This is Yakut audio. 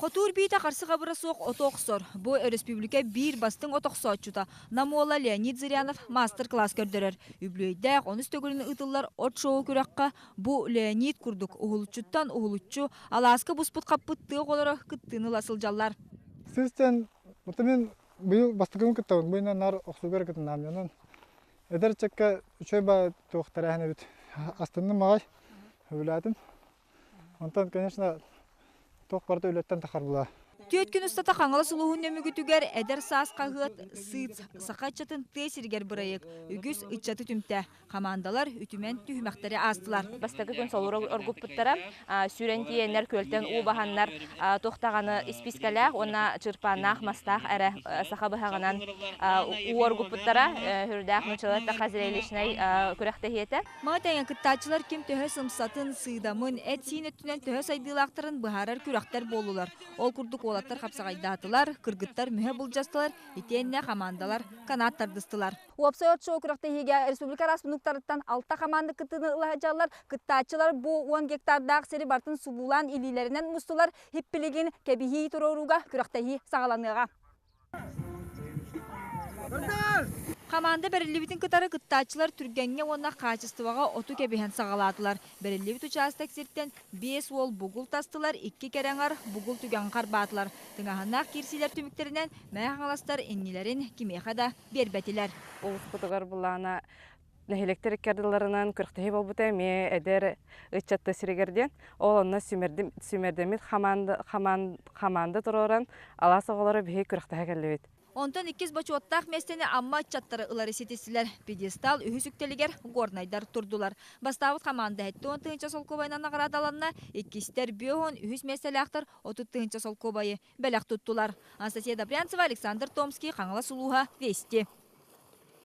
Хотуур биитэ харсы-хабыра суох оту охсор. Бу өрөспүүбүлүкэ биир бастыҥ от охсооччута Нам уола Леонид Зырянов маастар-кылаас көрдөрөр. Үбүлүөйдээх онус төгүлүн ыытыллар от шоу күрэххэ бу Леонид курдук уһулуччуттан уһулуччу алааска буспут-хаппыт тыа оҕолоро кыттыыны ыла сылдьаллар. Сыыстан вот мин быйыл бастакыбын кыттабын. Бу иннинэ наар охсууга эрэ кытыннаам. Онон эдэр ыччакка үчүгэй баа туох тэрээһин эбит. Астынным аҕай, сөбүлээтим. Онтон, конечно, туох барыта үлэттэн тахарбыла. Түөрт күн устата Хаҥалас улууһун Нөмүгүтүгэр Эдэр саас хаһыат СЫЦ саха ыччатын тыа сиригэр бырайыак үгүс ыччаты түмтэ. Хамаандалар үтүмэн түһүмэхтэри аастылар. Бастакы күн солура оргуппуттара. Сүүрэн тиийэннэр күөлтэн уу баһаннар туох даҕаны испиискэлээх уонна чырпааннаах мастаах эрэ саха быһаҕынан уу оргуппуттара. Үрдээх нууччалар зрелищнай күрэхтэһиэтэ. Маны тэҥэ кыттааччылар ким төһө сымсатын, сыыдамын, эт-сиин өттүнэн төһө сайдыылаахтарын быһаарар күрэхтэр буоллулар. Ол курдук уолаттар хапсаҕайдаатылар, кыргыттар мүһэ былдьастылар, итиэннэ хамаандалар канат тардыстылар. Уопсай от шоу күрэхтэһиигэ республика араас муннуктарыттан алта хамаанда кыттыыны ыла сылдьаллар. Кыттааччылар бу 10 гектардаах сири барытын субуулаан илиилэринэн мустулар. Хиппилигин кэбиһии туруорууга күрэхтэһии саҕаланыаҕа. Хамаанда бэриллибитин кытары кыттааччылар түргэҥҥэ уонна хаачыстыбаҕа оту кэбиһэн саҕалаатылар. Бэриллибит учаастак сиртэн биэс уол бугул тастылар, икки кэрэҥэр бугул түгэҕин харбаатылар. Тыҥааһыннаах киирсиилэр түмүктэринэн Мэҥэ Хаҥаластар иннилэрин кимиэхэ да биэрбэтилэр. Улууспутугар былаана нэһилиэктэр икки ардыларынан күрэхтэһии буолбута эмиэ эдэр ыччат сиригэр диэн. Ол онно сүүмэрдэммит хамаанда туруоран алаас оҕолоро биһиги күрэхтэһэ кэллибит. Онтон иккис бочуоттаах миэстэни Амма ыччаттара ылары ситистилэр. Пьедестал үһүс үктэлигэр горнайдар турдулар. Бастаабыт хамаанда 70 тыһыынча солкуобайынан наҕараадаланна, иккистэр 50, үһүс миэстэлээхтэр 30 тыһыынча солкуобайы бэлэх туттулар. Анастасия Добрянцева, Александр Томский, Хаҥалас улууһа, Вести.